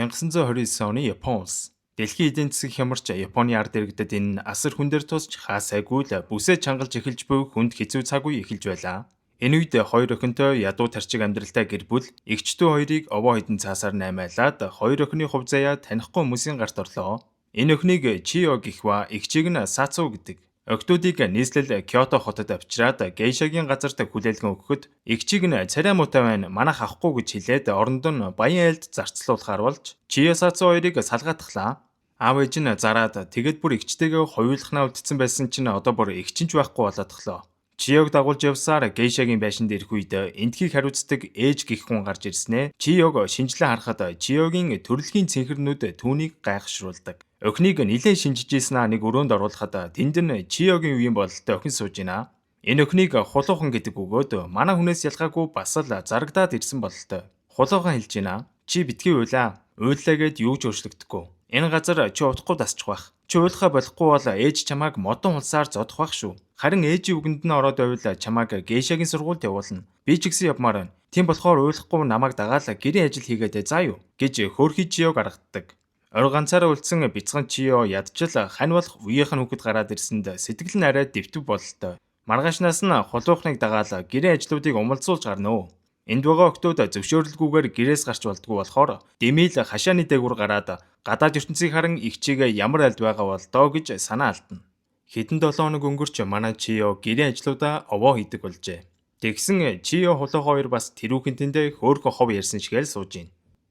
1929 оны Япон улс. Дэлхийн эдийн засаг хямарч Японы ард иргэдэд энэ асар хүн дээр тусч хаа сайгүй л бүсээ чангалж эхэлж буй хүнд хэцүү цаг үе эхэлж байлаа. Энэ үед хоёр охинтой ядуу тарчиг амьдралтай гэр бүл эгч дүү хоёрыг овоо хэдэн цаасаар наймайлаад хоёр охины хувь заяа танихгүй хүмүүсийн гарт орлоо. Энэ охиныг Чио гэх ба эгчийг нь Сацу гэдэг. Охидуудыг нийслэл Кёото хотод авчираад гейшагийн газарт хүлээлгэн өгөхөд эгчийг нь царай муутай байна, манайх авахгүй гэж хэлээд оронд нь баян айлд зарцлуулахаар болж Чио Сацу хоёрыг салгаатглаа. Аав ээж нь зараад тэгээд бүр эгчтэйгээ хоёулахнаа үлдсэн байсан чинь одоо бүр эгч нь ч байхгүй болоодглоо. Чиёг дагуулж явсаар гейшагийн байшинд ирэх үед эндхийг хариуцдаг ээж гэх хүн гарч ирснээ Чиёг шинжлэн харахад Чиёгийн төрөлхийн цэнхэрнүүд түүнийг гайхшруулдаг. Охиныг нилээн шинжиж ийсэн нэг өрөөнд оруулахад тэнд нь Чиёгийн үеийн бололтой охин сууж байна. Энэ охиныг хулуухан гэдэг өгөөд манай хүнээс ялгаагүй бас л зарагдаад ирсэн бололтой. Хулуухан хэлж байна. Чи битгий уйлаа. Уйллаа гэд юу ч өөрчлөгдөхгүй. Энэ газар чи удахгүй дасчих байх. Чи уйлахаа болохгүй бол ээж чамайг модон хулсаар зодох байх шүү. Харин ээжийн үгэнд нь ороод байвал чамайг гейшагийн сургуульд явуулна. Би ч гэсэн явмаар байна. Тийм болохоор уйлахгүй намайг дагаал гэрийн ажил хийгээд заа юу гэж хөөрхий Чиёг аргаддаг. Ор ганцаараа үлдсэн бяцхан Чиё ядчил хань болох үеийнх нь хүүхэд гараад ирсэнд сэтгэл нь арай дэвтэг бололтой. Маргаашнаас нь хулуухныг дагаал гэрийн ажлуудыг умалзуулж гарна уу. Энд байгаа охидууд зөвшөөрлгүйгээр гэрээс гарч болдгоо болохоор Дэмил хашааны дээгүүр гараад гадаад ертөнцийг харан эгчийгээ ямар айлд байгаа бол доо гэж санаа алдна. Хэдэн 7 хоног өнгөрч манай Чиё гэрийн ажлуудаа овоо хийдэг болжээ. Тэгсэн Чиё хулуу хоёр бас тэрүүхэн тэндээ хөөрхөн хов ярьсан шигээр сууж байна.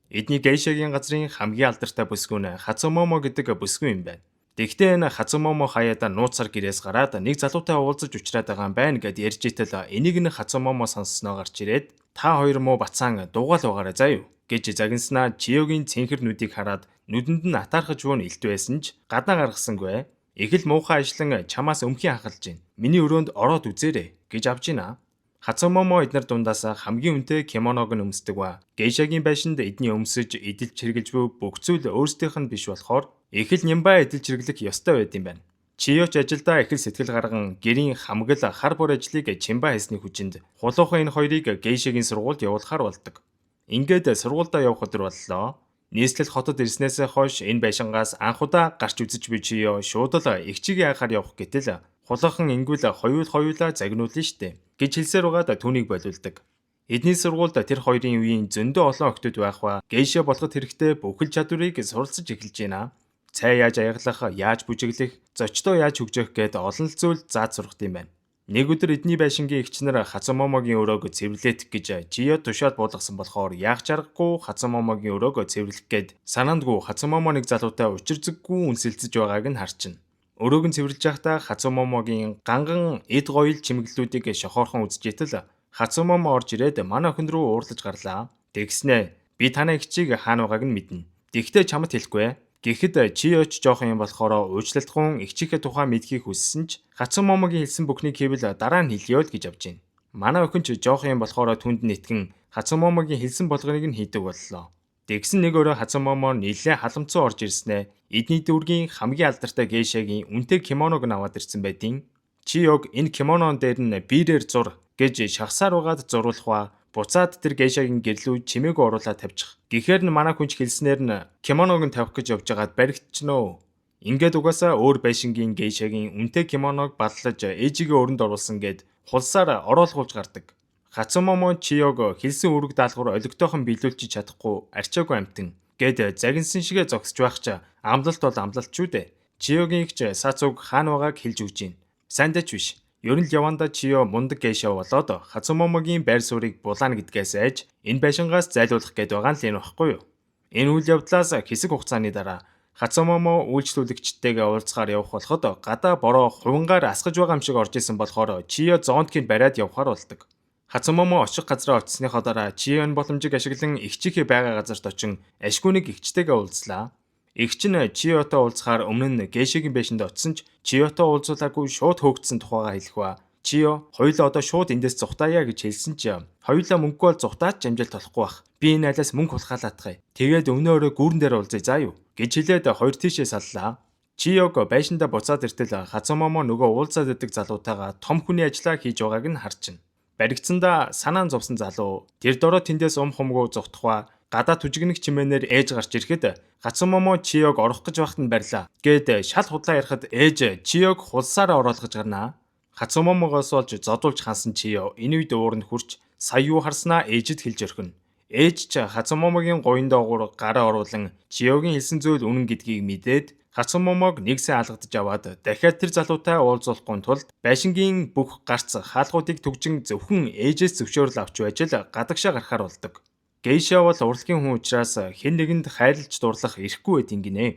Эдний гейшагийн газрын хамгийн алдартай бүсгүй нь Хацумомо гэдэг бүсгүй юм байна. Тэгтээ энэ Хацумомо хаяада нууцаар гэрээс гараад нэг залуутай уулзаж учраад байгаа юм байна гэд ярьж итэл энийг нь Хацумомо сонссноо гарч ирээд та хоёр муу бацаан дуугаал байгаарай заа юу гэж загнаснаа Чиёгийн цэнхэр нүдийг хараад нүдэнд нь атаархаж буун илт байсан ч гадаа гаргасангүй. Их л муухай ажиллан чамаас өмхийн хахалж байна. Миний өрөөнд ороод үзээрэй гэж авч байна. Хацумомо эднэр дундаас хамгийн үнэтэй кимоног нь өмсдөг ба. Гейшагийн байшинд эдний өмсөж, эдэлж хэрглэж буй бүх зүйл өөрсдийнх нь биш болохоор их л нямбай эдэлж хэрэглэх ёстой байд юм байна. Чиёч ажилдаа их л сэтгэл гарган гэрийн хамгал хар бор ажлыг чимба хийсний хүчинд хулуухан энэ хоёрыг гейшагийн сургуульд явуулахар болдог. Ингээд сургуульдаа явах өдөр боллоо. Нийслэл хотод ирснээсээ хойш энэ байшингаас анх удаа гарч үзэж буй Чиё шууд л эгчигийн анхаар явах гэтэл хулуухан ингүүл хоёул хоёулаа загнуулна штэ гэж хэлсээр байгаад түүнийг болиулдаг. Эдний сургуульд тэр хоёрын үеийн зөндөө олон охидууд байх ба гейша болоход хэрэгтэй бүхэл чадварыг суралцаж эхэлж байна. Цай яаж аяглах, яаж бүжиглэх, зочдоо яаж хөгжөөх гээд олон л зүйл зааж сурах юм байна. Нэг өдөр эдний байшингийн эгч нар Хацумомогийн өрөөг цэвэрлээх гэж Чиё тушаал буулгасан болохоор яах чаргагүй Хацумомогийн өрөөг цэвэрлэх гээд санаандгүй Хацумомо нэг залуутай учир зэггүй үнсэлцэж байгааг нь харчихна. Өрөөг нь цэвэрлж байхдаа Хацумомогийн ганган эд гоёл чимэглэлүүдийг шохоорхон үзэж итэл Хацумомо орж ирээд манай охин рүү уурлаж гарлаа. Тэгснэ би танай эгчийг хаана байгааг нь мэднэ. Тэгтээ чамд хэлэхгүй. Гэхэд Чиёч жоохон юм болохоор уучлалтгүн эгчийнхээ тухай мэдхийг хүссэн ч Хацумомогийн хэлсэн бүхнийг хийвэл дараа нь хэлье л гэж авч байна. Манай охин ч жоохон юм болохоор түнд нь итгэн Хацумомогийн хэлсэн болгоныг нь хийдэг боллоо. Тэгсэн нэг өрөө Хацумомо нэлээ халамцуу орж ирснээ эдний дүүргийн хамгийн алдартай гейшагийн үнэтэй кимоног нь аваад ирсэн байдیں۔ Чиёг энэ кимонон дээр нь биерээр зур гэж шахсаар байгаад зуруулах ба буцаад тэр гейшагийн гэрлүү чимээгүй оруулаад тавьчих. Гэхээр нь манай хүн ч хэлснээр нь кимоног нь тавих гэж явж байгаад баригдчихнөө. Ингээд угаасаа өөр байшингийн гейшагийн үнэтэй кимоног баллаж ээжигээ өрөнд оруулсан гэд хулсаар ороолгуулж гардаг. Хацумомо Чиёг хэлсэн үүрэг даалгавар олигтойхон биелүүлчих чадахгүй арчаагүй амтан гэд загинсан шигээ зогсож байх ч амлалт бол амлалт шүү дээ. Чиёгийн эгч Сацуг хаана байгааг хэлж өгч байна. Сайндаа ч биш. Ер нь л явандаа Чиё мундаг гейша болоод Хацумомогийн байр суурийг булаана гэдгээс айж энэ байшингаас зайлуулах гээд байгаа нь л энэ багхгүй юу? Энэ үйл явдлаас хэсэг хугацааны дараа Хацумомо үйлчлүүлэгчтэйгээ уулзахаар явах болоход гадаа бороо хувингаар асгаж байгаа юм шиг орж исэн болохоор Чиё зонтгийг бариад явахаар болдог. Хацумомо очих газраа очсныхоо дараа Чиё энэ боломжийг ашиглан эгчийнхээ байгаа газарт очин ашгүй нэг эгчтэйгээ уулзлаа. Эгч нь Чиётой уулзахаар өмнө нь гейшагийн байшинд очсон ч Чиётой уулзуулаагүй шууд хөөгдсөн тухайгаа хэлэх ба. Чиё хоёулаа одоо шууд эндээс зугтаая гэж хэлсэн ч хоёулаа мөнгөгүй бол зугтаад ч амжилт болохгүй бах. Би энэ айлаас мөнгө хулгайлаадах. Тэгээд өнөө өрөө гүүрэн дээр уулзъя заа юу гэж хэлээд хоёр тийшээ саллаа. Чиёг байшиндаа буцаад иртэл Хацумомо нөгөө уулзаад байдаг залуутайгаа том хүний ажлаа хийж байгааг нь харчихна. Баригдсандаа санаан зовсон залуу тэр дороо тэндээс ум хумгүй зугтах ба. Гадаа түжигнэх чимээнээр ээж гарч ирэхэд Хацумомо Чиёг орох гэж байхад нь барьлаа. Гээд шал худлаа ярихад ээж Чиёг хулсаараа ороолгож гарнаа. Хацумомогоос олж зодуулж хансан Чиё энэ үед уур нь хүрч сая юу харснаа ээжэд хэлж орхино. Ээж ч Хацумомогийн гоён доогуур гараа оруулан Чиёгийн хэлсэн зүйл үнэн гэдгийг мэдээд Хацумомог нэг сайн алгадаж аваад дахиад тэр залуутай уулзуулахгүй тулд байшингийн бүх гарц хаалгуудыг түгжин зөвхөн ээжээс зөвшөөрөл авч байж л гадагшаа гарахаар болдог. Гейша бол урлагийн хүн учраас хэн нэгэнд хайрлаж дурлах эрхгүй байдгийн гинэ.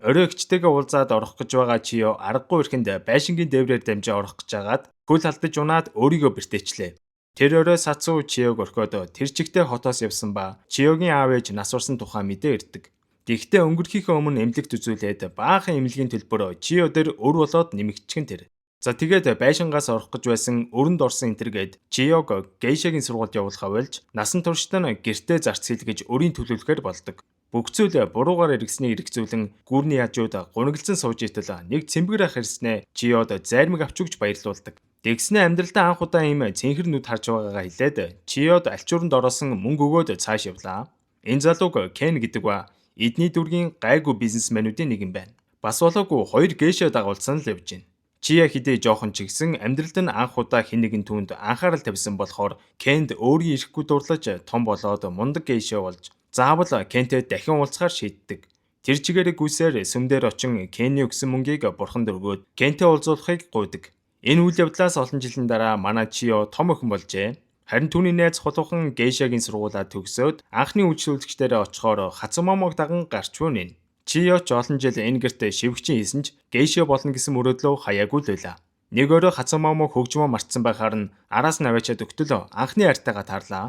Орой эгчтэйгээ уулзаад орох гэж байгаа Чиё аргагүй эрхэнд байшингийн дээврээр дамжаа орох гэж хагаад хөл алдаж унаад өөрийгөө бэртээчлээ. Тэр орой Сацу Чиёг орхиод тэр чигтээ хотоос явсан ба Чиёгийн аав ээж нас барсан тухай мэдээ ирдэг. Гэхдээ өнгөрөхийнхөө өмнө эмнэлэгт үзүүлээд баахан эмнэлгийн төлбөр Чиё дээр өр болоод нэмэгдчихэн тэр. За тэгээд байшингаас орох гэж байсан өрөнд орсон энтергээд Чиёг гейшагийн сургуульд явуулахаа болж насан туршид нь гэртээ зарц хийлгэж өрийн төлөвлөхөөр болдог. Бүх зүйл буруугаар эргэснийг эргэцүүлэн гүрний яжууд гуниглцсан сууж итэл нэг цэмбэр ах ирснээ Чиёд зайрмаг авч өгч баярлуулдаг. Тэгснээ амьдралдаа анх удаа ийм цэнхэр нүд харж байгаагаа хэлээд Чиёд альчууранд ороосон мөнгө өгөөд цааш явлаа. Энэ залууг Кен гэдэг ба эдний дүргийн гайгүй бизнесмэнүүдийн нэг юм байна. Бас болоогүй хоёр гейшаа дагуулсан л явж байна. Чия хэдий жоохон ч гэсэн амьдралд нь анх удаа хэн нэгэн түүнд анхаарал тавьсан болохоор Кенд өөрийн ирэхгүй дурлаж том болоод мундаг гейшаа болж заавал Кентэй дахин уулзахаар шийддэг. Тэр чигээрээ гүйсээр сүм дээр очин Кенний өгсөн мөнгийг бурханд өргөөд Кентэй уулзуулахыг гуйдаг. Энэ үйл явдлаас олон жилийн дараа манай Чио том охин болжээ. Харин түүний найз хулуухан гейшагийн сургуулаа төгсөөд анхны үйлчлүүлэгчдэрээ очихоор Хацумомог даган гарч буй нэ. Чиё ч олон жил энэ гэртээ шивгчин хийсэн ч гейшэ болно гэсэн мөрөөдлөө хаяагүй л байлаа. Нэг өрөө Хацумомо хөгжмөө мартсан байхаар нь араас нь аваачаад өгтөл анхны хайртайгаа таарлаа.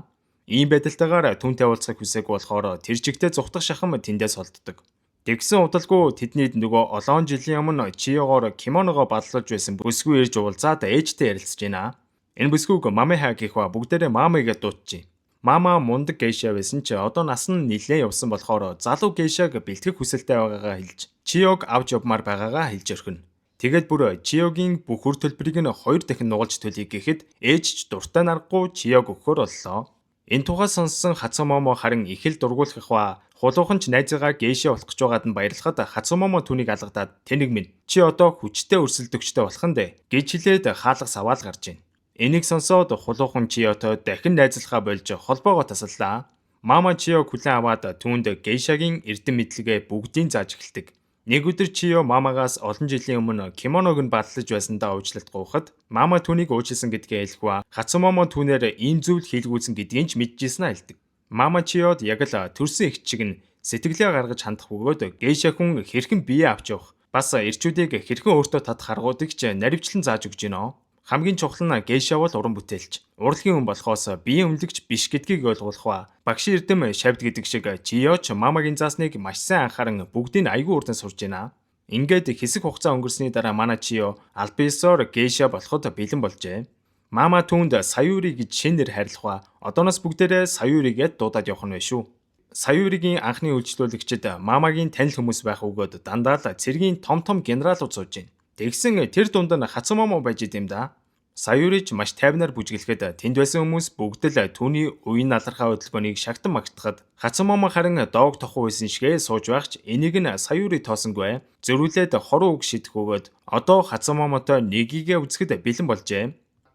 Ийм байдалтайгаар түүнтэй уулзахыг хүсээгүй болохоор тэр чигтээ зугтах шахам тэндээс холддог. Тэгсэн удалгүй тэдний нөгөө олон жилийн өмнө Чиёгоор кимоногоо бадлуулж байсан бүсгүй ирж уулзаад ээжтэй ярилцж байна. Энэ бүсгүйг Мамеха гэх ба бүгдээрээ Мами гэж дуудчихъя. Мама мундаг гейша байсан ч одоо нас нь нэлээд явсан болохоор залуу гейшаг бэлтгэх хүсэлтэй байгаагаа хэлж Чиёг авч явмаар байгаагаа хэлж орхино. Тэгээд бүр Чиёгийн бүх хөр төлбөрийг нь хоёр дахин нугалж төлье гэхэд ээж ч дуртай наргагүй Чиёг өгөхөр боллоо. Энэ тухай сонссон Хацумомо харин их л дургуулах ба хулуухан ч найзыгаа гейшэ болох гэж байгаад нь баярлахад Хацумомо түүнийг алгадаад тэнэг минь чи одоо хүчтэй өрсөлдөгчтэй болох нь дээ гэж хэлээд хаалга саваал гарч ийн. Энийг сонсоод хулуухан Чиётой дахин найзлахаа болж холбоогоо тасаллаа. Мама Чиёг хүлээн аваад түүнд гейшагийн эрдэм мэдлэгээ бүгдийг зааж эхэлдэг. Нэг өдөр Чиё мамагаас олон жилийн өмнө кимоног нь бадлаж байсандаа уучлалт гуйхад мама түүнийг уучлсан гэдгээ хэлэх ба Хацумомо түүнээр ийм зүйл хийлгүүлсэн гэдгийг ч мэдчихсэн хэлдэг. Мама Чиёд яг л төрсөн эгч шиг нь сэтгэлээ гаргаж хандах бөгөөд гейша хүн хэрхэн бие авч явах бас эрчүүдийг хэрхэн өөртөө татах аргуудыг ч наривчлан зааж өгч гинэ. Хамгийн чухал нь гейша бол уран бүтээлч. Урлагийн хүн болохоос биеийн үнэлэгч биш гэдгийг ойлгуулах ба багшийн эрдэм шавьд гэдэг шиг Чиё ч мамагийн заасныг маш сайн анхааран бүгдийг айгүй хурдан сурж байна. Ингээд хэсэг хугацаа өнгөрсний дараа манай Чиё албан ёсоор гейша болоход бэлэн болжээ. Мама түүнд Саюри гэж шинэ нэр хайрлах ба одооноос бүгдээрээ Саюри гэд дуудаад явах нь байх шүү. Саюригийн анхны үйлчлүүлэгчид мамагийн танил хүмүүс байх өгөөд дандаа л цэргийн том том генералууд сууж байна. Тэгсэн тэр дунд нь Хацумомо байж идэм да. Саюрич маш тайвнаар бүжиглэхэд тэнд байсан хүмүүс бүгд л түүний уян налархаа хөдөлгөөнийг шагтан магтахад Хацумомо харин доог тохуу байсан шигээ сууж байх ч энийг нь Саюри тоосонгүй. Зөрүүлээд хоруу үг шидэх өгөөд одоо Хацумомотой нэгийгээ үзэхэд бэлэн болжээ.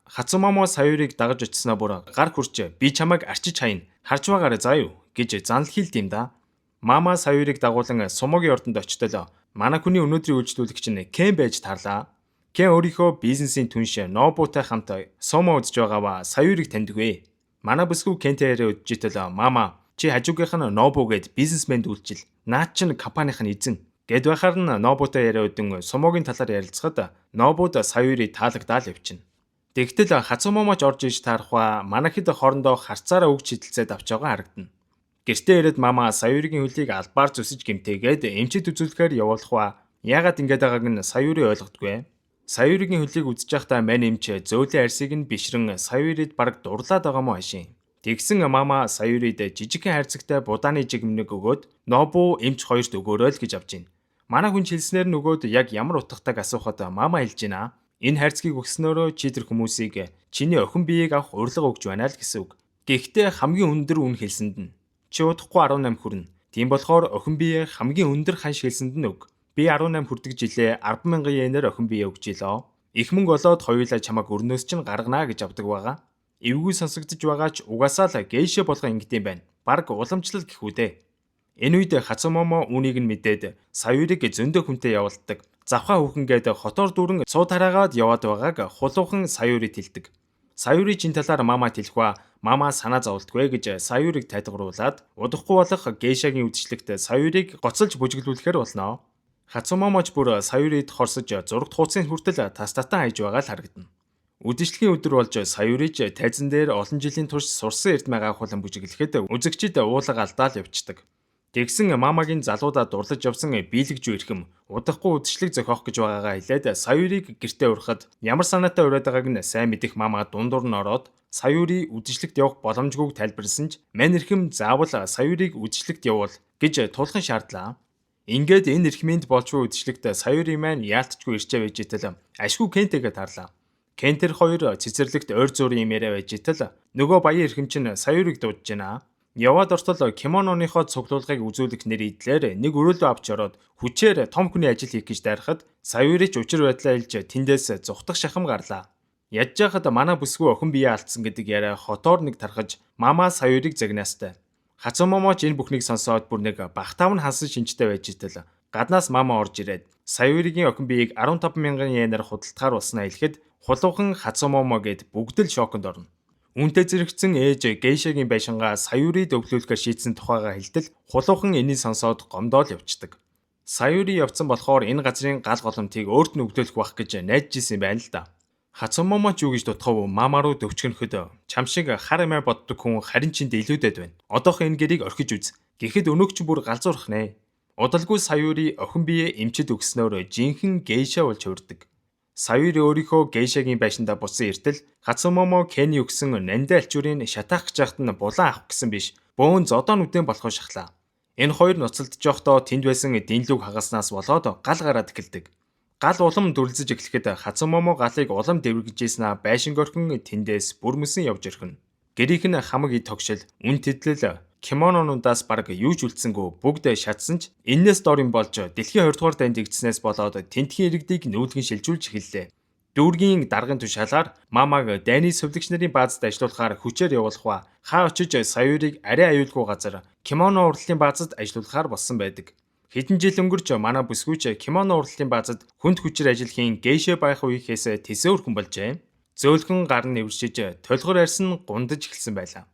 Хацумомо Саюриг дагаж очисноо бүр гар хүрч би чамайг арчиж хайна. Харж байгаарай заа юу гэж занл хийлд юм да. Мама Саюриг дагуулan сумогийн ордонд очтол манай хүний өнөөдрийн үйлчлүүлэгч нь Кен байж таарлаа. Кен өөрийнхөө бизнесийн түнш Нобутай хамт сумо үзэж байгаа ба Саюриг таньдаггүй. Манай бүсгүй Кентэй яриа үдчихтэл мама чи хажуугийнх нь Нобу гэд бизнесменд үйлчил. Наад чинь компанийн эзэн гэд байхаар нь Нобутай яриа өдөн сумогийн талаар ярилцахад Нобуд Саюри таалагдаал явчихна. Тэгтэл Хацумомоч орж иж таарах ба манайхэд хоорондоо харцаараа үг шидэлцээд авч байгаа харагдана. Гэртээ ирээд мама Саюригийн хөлийг албаар зүсэж гэмтээгээд эмчит үзүүлэхээр явуулах ба яагаад ингэж байгааг нь Саюри ойлгодгүй. Саюригийн хөлийг үзэж байхдаа мань эмч зөөлөн арьсыг нь бишрэн Саюрид бараг дурлаад байгаа мó хашийн. Тэгсэн мама Саюрид жижигхэн хайрцагтай будааны жигмэг өгөөд Нобу эмч хоёрт өгөөрэй л гэж авч байна. Манай хүн хэлснээр нь өгөөд яг ямар утгатайг асуухад мама хэлж байна. Энэ хайрцгийг өгснөөрөө чи тэр хүмүүсийг чиний охин биеийг авах урилга өгч байна л гэсэн үг. Гэхдээ хамгийн өндөр үн хэлсэнд нь Чи удахгүй 18 хүрнэ. Тийм болохоор охин бие хамгийн өндөр ханш хэлсэнд нь өг. Би 18 хүрдэг жилээ 10,000 йенээр охин бие өгч илоо. Их мөнгө олоод хоёулаа чамайг өрнөөс чинь гаргана гэж авдаг байгаа. Эвгүй сонсогдож байгаа ч угаасаа л гейшэ болгон ингэдэм байна. Бараг уламжлал гэх үү дээ. Энэ үед Хацумомо үүнийг нь мэдээд Саюриг зөндөө хүнтэй явуулдаг. Завхаа хүүхэн гээд хотоор дүүрэн цуу тараагаад яваад байгааг хулуухан Саюрид хэлдэг. Саюри чин талаар мамад хэлэх ба мама санаа зовлтгүй гэж Саюриг тайлгаруулад удахгүй болох гейшагийн үдшилтэд Саюриг гоцолж бүжиглүүлэхээр болно. Хацумомо ч бүр Саюрид хорсож зурагт хуудсын хүртэл тас татан хайж байгаа л харагдана. Үдшилтэхийн өдөр болж Саюрич тайзан дээр олон жилийн турш сурсан эрдмэгээ ахуулан бүжиглэхэд үзэгчид уулга алдаал явцдаг. Тэгсэн мамагийн залуудаа дурлаж явсан биелэгжүү эрхэм удахгүй үдшилэг зохиох гэж байгаагаа хэлээд Саюриг гэртээ урихад ямар санаатай уриад байгааг нь сайн мэдэх мама дундуур нь ороод Саюри үдшилтэд явах боломжгүйг тайлбарласан ч мань эрхэм заавал Саюриг үдшилтэд явуул гэж тулхан шаардлаа. Ингээд энэ эрхминд болж буй үдшилтэд Саюри маань яалтчгүй ирчээ байж итэл ашгүй Кентэгээ таарлаа. Кентэр хоёр цэцэрлэгт ойр зуурын юм яриа байж итэл нөгөө баян эрхэм чинь Саюриг дуудаж байна. Яваад ортол кимононыхоо цуглуулгыг үзүүлэх нэр идлээр нэг өрөөлөө авч ороод хүчээр том хүний ажил хийх гэж дайрахад Саюрич учир байдлаа хэлж тэндээс зугтах шахам гарлаа. Ядж яхад манай бүсгүй охин бие алдсан гэдэг яриа хотоор нэг тархаж мама Саюриг загнаастай. Хацумомоч энэ бүхнийг сонсоод бүр нэг бахтаав нь хансан шинжтэй байж итэл гаднаас мама орж ирээд Саюригийн охин биеийг 15,000 йенээр худалдахаар болсноо хэлэхэд хулуухан Хацумомо гэд бүгд л шоконд орно. Үүнтэй зэрэгцэн ээж гейшагийн байшингаа Саюрид өвлүүлэхээр шийдсэн тухайгаа хэлтэл хулуухан энийг сонсоод гомдоол явцдаг. Саюри явцсан болохоор энэ газрын гал голомтыг өөрт нь өвлөөлөх байх гэж найдаж исэн байна л да. Хацумомо ч юу гэж дутхав мама руу төвчгөнөхөд чам шиг хар амиа боддог хүн харин чинд илүүдэд байна. Одоохын энэ гэрийг орхиж үз. Гэхэд өнөөгч бүр галзуурах нэ. Удалгүй Саюри охин бие эмчид өгснөөр жинхэнэ гейша болж хувирдаг. Саюри өөрийнхөө гейшагийн байшиндаа буцсан эртэл Хацумомо Кени өгсөн нандин альчуурын шатаах гэж байхад нь булан авах гэсэн биш. Бөөн зодоо нүдэн болохоо шахлаа. Энэ хоёр ноцолдож явахдаа тэнд байсан дэнлүүг хагалснаас болоод гал гараад эхэлдэг. Гал улам дүрлзэж эхлэхэд Хацумомо галыг улам дэвэргэж ийсэн байшинг орхин тэндээс бүрмөсөн явж орхино. Гэрийнх нь хамаг ид тогшил, үн тэдлэл кимононуудаас бараг юу ч үлдсэнгүй бүгд шатсан ч эннээс дор юм болж дэлхийн 20 дугаар дайнд игдснээс болоод тентхийн иргэдийг нүүлгэн шилжүүлж эхэллээ. Дүүргийн даргын тушаалаар мамаг дайны сувилагч нарын баазад ажиллуулахаар хүчээр явуулах ба хаа очиж Саюрыг арай аюулгүй газар кимоно урлалын баазад ажиллуулахаар болсон байдаг. Хэдэн жил өнгөрч манай бүсгүйч кимоно урлалын баазад хүнд хүчээр ажил хийн гейшэ байх үеийнхээс тэсөөр хүн болжээ. Зөөлхөн гар нь нэвшиж толгор арьс нь гундаж эхэлсэн байлаа.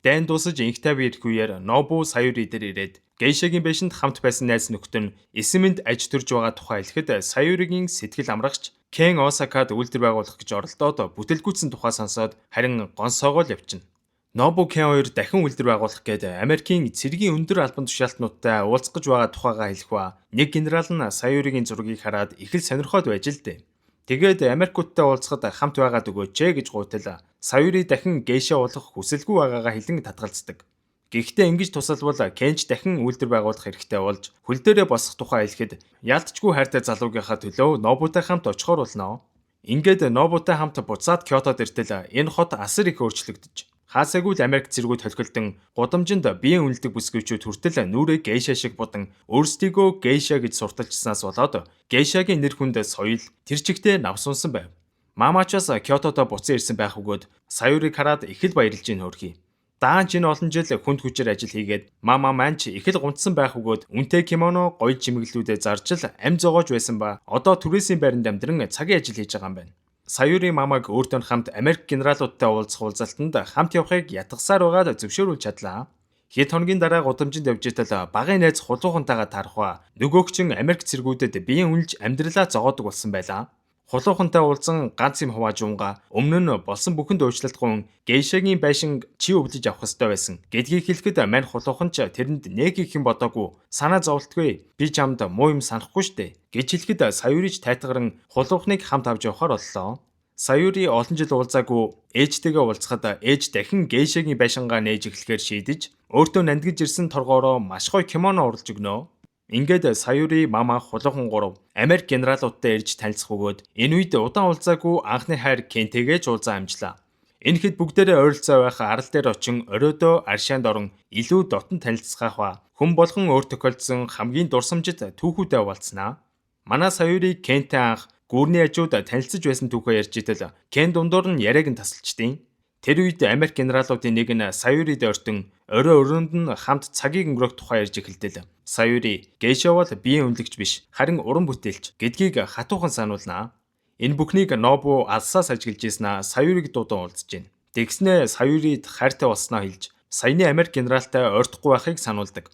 Дайн дуусаж инх тайван ирэх үеэр Нобу Саюри дээр ирээд гейшагийн байшинд хамт байсан найз нөхдөд нь эсэмэнд аж төрж байгаа тухай хэлэхэд Саюригийн сэтгэл амрагч Кен Осакад үйлдвэр байгуулах гэж оролдоод бүтэлгүйтсэн тухай сонсоод харин гонсоогоо л явчихна. Нобу Кен хоёр дахин үйлдвэр байгуулах гээд Америкийн цэргийн өндөр албан тушаалтнуудтай уулзах гэж байгаа тухайгаа хэлэх ба нэг генерал нь Саюригийн зургийг хараад их л сонирхоод байж л дээ. Тэгээд Америкуудтай уулзахад хамт байгаад өгөөч ээ гэж гуйтал Саюри дахин гейша болох хүсэлгүй байгаагаа хэлэн татгалздаг. Гэхдээ ингэж тусалвал Кенч дахин үйлдвэр байгуулах хэрэгтэй болж хөл дээрээ босох тухай хэлэхэд яалтчгүй хайртай залуугийнхаа төлөө Нобутай хамт очихоор болно. Ингээд Нобутай хамт буцаад Кёотод иртэл энэ хот асар их өөрчлөгдөж хаасаагүй л Америк цэргүүд холхилдон гудамжинд биеийн үнэлдэг бүсгүйчүүд хүртэл нүрээ гейша шиг будан өөрсдийгөө гейша гэж сурталчсанаас болоод гейшагийн нэр хүнд соёл тэр чигтээ навсунсан байв. Мамачаас Кёотодо буцан ирсэн байх өгөөд Саюрыг хараад их л баярлж ийн хөрхий. Даанч энэ олон жил хүнд хүчээр ажил хийгээд мама маань ч их л гунтсан байх өгөөд үнэтэй кимоно гоё чимэглэлүүдэд заржил амь зогоож байсан ба одоо түрээсийн байранд амьдран цагийн ажил хийж байгаа юм байна. Саюри мамаг өөртөө хамт Америк генералуудтай уулзах уулзалтанд хамт явахыг ятгасаар байгаад зөвшөөрүүлж чадлаа. Хэд хоногийн дараа гудамжинд явж итэл багын найз хулуухантайгаа таарах ба нөгөөх чинь Америк цэргүүдэд биеийн үнэлж амьдралаа зогоодог болсон байлаа. Хулуухантай уулзан ганц юм хувааж унгаа өмнө нь болсон бүхэнд уучлалтгүй гейшагийн байшинг чи өвлөж авах ёстой байсан гэдгийг хэлэхэд мань хулуухан ч тэрэнд нэг их юм бодоогүй санаа зовлтгүй би чамд муу юм санахгүй штэ гэж хэлэхэд Саюрич тайтгаран хулуухныг хамт авч явахаар боллоо. Саюри олон жил уулзаагүй ээжтэйгээ уулзахад ээж дахин гейшагийн байшингаа нээж эхлэхээр шийдэж өөртөө нандгиж ирсэн торгоороо маш гоё кимоно урлаж өгнө. Ингээд Саюри мама хулуухан гурав Америк генералуудтай ирж танилцах өгөөд энэ үед удаан уулзаагүй анхны хайр Кентэгээ ч уулзан амжлаа. Энэхэд бүгдээрээ ойролцоо байх арал дээр очин оройдоо аршаанд орон илүү дотн танилцгаах ба хүн болгон өөр тохиолдсон хамгийн дурсамжит түүхүүдээ хуваалцсанаа. Манай Саюри Кентэй анх гүүрний хажууд танилцаж байсан түүхээ ярьж итэл Кен дундуур нь яриаг нь тасалчдیں۔ Тэр үед Америк генералуудын нэг нь Саюрид ортон орой өрөөнд нь хамт цагийг өнгөрөөх тухай ярьж эхэлтэл Саюри гейша бол биеийн үнэлэгч биш, харин уран бүтээлч гэдгийг хатуухан сануулнаа. Энэ бүхнийг Нобу алсаас ажиглаж ийсэн Саюриг дуудан уулзж байна. Тэгснээ Саюрид хайртай болсноо хэлж саяны Америк генералтай ойртохгүй байхыг сануулдаг.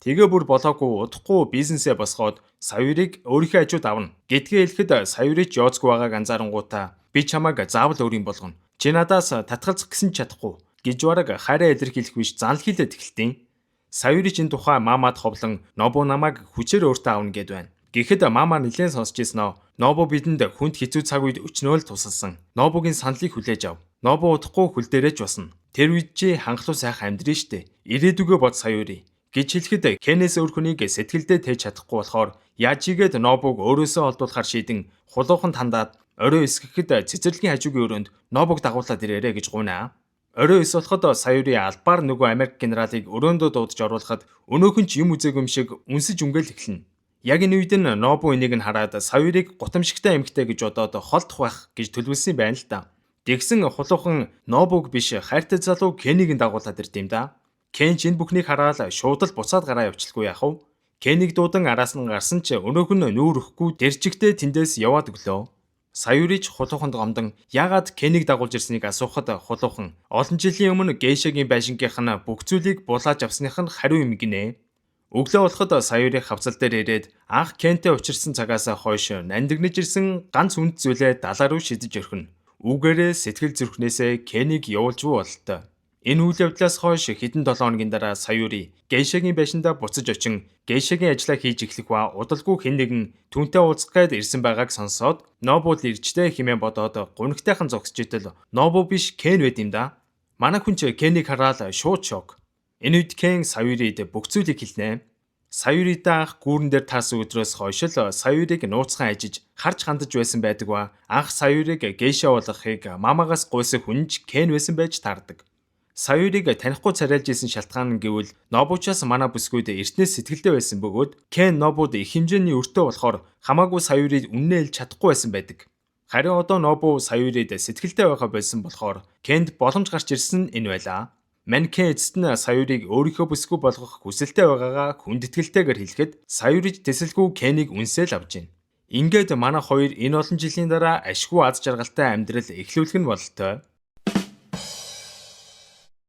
Тэгээ бүр болоогүй удахгүй бизнесээ босгоод Саюрыг өөрийнхөө хажууд авна гэдгээ хэлэхэд Саюри ч ёозгүй байгааг анзаарангуутаа би чамайг заавал өөрийн болгоно. Чи надаас татгалзах гэсэн ч чадахгүй гэж бараг хайраа илэрхийлэх биш занл хийлээд эхэлтийн. Саюри ч энэ тухай мамад ховлон Нобу намайг хүчээр өөртөө авна гэд байна. Гэхэд мама нэлээд сонсч ирсэн. Нобу бидэнд хүнд хэцүү цаг үед өчнөө л тусалсан. Нобугийн саналыг хүлээж ав. Нобу удахгүй хөл дээрээ ч басна. Тэр үед чи хангалуун сайхан амьдрын штэ. Ирээдүгөө бод, Саюри гэж хэлэхэд Кенээс өөр хүнийг сэтгэлдээ тээж чадахгүй болохоор яаж игээд Нобуг өөрөөсөө олдуулахар шийдэн хулуухан тандаад орой эсгэхэд цэцэрлэгийн хажуугийн өрөөнд Нобуг дагуулад ирээрэй гэж гуйнаа. Орой 9 болоход Саюри албаар нөгөө Америк генералыг өрөөндөө дуудаж оруулахад өнөөхөн ч юм үзээгүй юм шиг үнсэж үнгээл эхэлнэ. Яг энэ үед нь Нобу энийг нь хараад Саюрыг гутамшигтай эмэгтэй гэж бодоод холдох байх гэж төлөвлөсөн байна л да. Тэгсэн хулуухан Нобуг биш, хайртай залуу Кенийг нь дагуулад ирд юм да. Кен ч энэ бүхнийг хараад шууд л буцаад гараа явчихлгүй яах вэ? Кенийг дуудан араас нь гарсан ч өнөөх нь нүүр өгөхгүй дэрчигтэй тэндээс яваад өглөө. Саюрич хулууханд гомдон яагаад Кенийг дагуулж ирснийг асуухад хулуухан олон жилийн өмнө гейшагийн байшингийнх нь бүх зүйлийг булааж авсных нь хариу юм гинэ. Өглөө болоход Саюри хавцал дээр ирээд анх Кентэй учирсан цагаас хойш нандинаж ирсэн ганц үнд зүйлээ далаа руу шидэж орхино. Үүгээрээ сэтгэл зүрхнээсээ Кенийг явуулж буй бололтой. Энэ үйл явдлаас хойш хэдэн 7 хоногийн дараа Саюри гейшагийн байшиндаа буцаж очин гейшагийн ажлаа хийж эхлэх ба удалгүй хэн нэгэн түүнтэй уулзах гээд ирсэн байгааг сонсоод Нобу л иржтэй хэмээн бодоод гунигтайхан зогсож итэл Нобу биш, Кен байд юм да. Манай хүн ч Кенийг хараад шууд шок. Энэ үед Кен Саюрид бүх зүйлийг хэлнэ. Саюритай анх гүүрэн дээр таарсан өдрөөс хойш л Саюриг нууцхан ажиж харж хандаж байсан байдаг ба анх Саюриг гейша болгохыг мамагаас гуйсан хүн ч Кен байсан байж таардаг. Саюрыг танихгүй царайлж исэн шалтгаан нь гэвэл Нобучаас манай бүсгүйд эртнээс сэтгэлтэй байсан бөгөөд Кен Нобуд их хэмжээний өртөө болохоор хамаагүй Саюрыг үннээ хэлж чадахгүй байсан байдаг. Харин одоо Нобу Саюрид сэтгэлтэй байхаа болсон болохоор Кенд боломж гарч ирсэн энэ байлаа. Манкен эцэст нь Саюрыг өөрийнхөө бүсгүй болгох хүсэлтэй байгаагаа хүндэтгэлтэйгээр хэлэхэд Саюрич тэсэлгүй Кенийг үнсээл авч байна. Ингээд манай хоёр энэ олон жилийн дараа ашгүй аз жаргалтай амьдрал эхлүүлэх нь бололтой.